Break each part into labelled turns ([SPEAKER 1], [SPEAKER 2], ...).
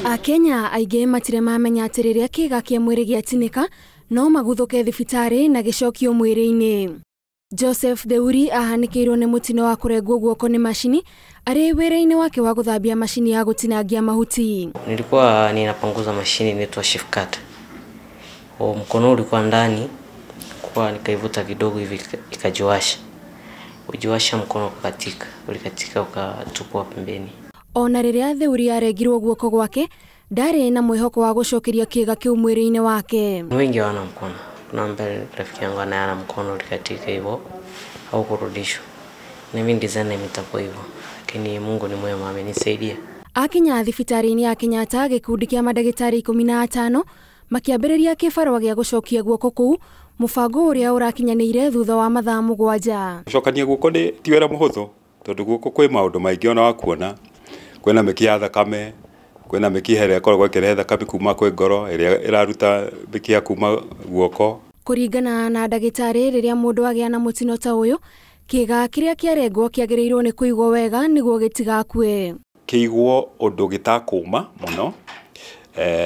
[SPEAKER 1] Akenya aingĩ matirĩ mamenya atĩ rĩrĩa kĩĩga kĩa mwĩrĩ gĩatinĩka no maguthũke thibitarĩ na gĩcokio mwĩrĩ-inĩ. Joseph Theuri ahanĩkĩirwo nĩ mũtino wa kũrengwo guoko nĩ macini arĩ wĩra-inĩ wake wa gũthambia macini ya gũtinangia mahuti.
[SPEAKER 2] Nilikuwa ninapanguza mashini inaitwa shift cut. Mkono ulikuwa ndani, kwa nikaivuta kidogo hivi ikajiwasha. Ujiwasha mkono ukakatika, ulikatika ukatupwa pembeni.
[SPEAKER 1] Ona rĩrĩa Theuri arengirwo guoko gwake, ndarĩ na mwĩhoko wa gũcokeria kĩĩga kĩu mwĩrĩ-inĩ wake.
[SPEAKER 2] Wengi hawana mkono. Kuna mbele rafiki yangu anaye ana mkono ulikatika hivyo au kurudishwa. Na mimi ndizani nitakuwa hivyo. Lakini Mungu ni mwema, amenisaidia.
[SPEAKER 1] Akinya thibitarĩ-inĩ ya Kenyatta gĩkundi kĩa mandagĩtarĩ 15 makĩambĩrĩria kĩbarũa gĩa gũcokia guoko kũu, mũbango ũrĩa ũrakinyanĩire thutha wa mathaa 7.
[SPEAKER 3] Gũcokania guoko nĩ ti wĩra mũhũthũ tondũ guoko kwĩ maũndũ maingĩ ona wa kuona. Kwĩna mĩkiha ya thakame, kwĩna mĩkiha ĩrĩa ĩkoragwo ĩkĩrehe thakame kuma kwĩ ngoro ĩrĩa ĩraruta mĩkiha kuma guoko.
[SPEAKER 1] Kũringana na ndagĩtarĩ, rĩrĩa mũndũ agĩa na mũtino ta ũyũ, kĩĩga kĩrĩa kĩarengwo kĩagĩrĩirwo nĩ kũigwo wega nĩguo gĩtigakue.
[SPEAKER 3] Kĩigwo ũndũ gĩtakũma mũno,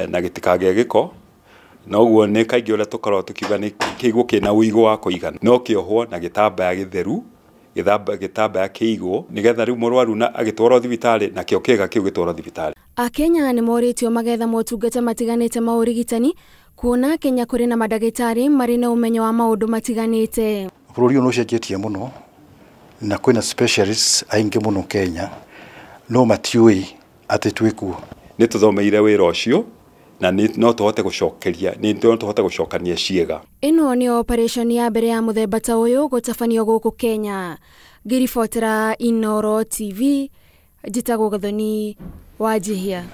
[SPEAKER 3] na gĩtikagĩe gĩko. Noguo nĩ kaingĩ ũrĩa tũkoragwo tũkiuga nĩ kĩigwo kĩna ũigũ wa kũigana, no kĩohwo na gĩtambaya gĩtheru, gĩtambaya kĩigwo nĩgetha rĩu mũrwaru na agĩtwarwo thibitarĩ nakĩo kĩĩga kĩu gĩtwarwo thibitarĩ.
[SPEAKER 1] Akenya nĩ morĩtio magetha motungata matiganĩte ma ũrigitani kuona Kenya kũrĩ na mandagĩtarĩ marĩ na ũmenyo wa maũndũ matiganĩte.
[SPEAKER 4] Bũrũri ũyũ nĩ ũcenjetie mũno na kwĩna specialists aingĩ mũno Kenya no matiũĩ atĩ twĩ kuo.
[SPEAKER 3] Nĩ tũthomeire wĩra ũcio na no tũhote gũcokeria, nĩ no tũhote gũcokania ciĩga.
[SPEAKER 1] Ĩno nĩ operation ya mbere ya mũthemba ta ũyũ gũtabanio gũkũ Kenya. Ngĩribotera Inooro TV, njĩtagwo Gathoni Wanjihia.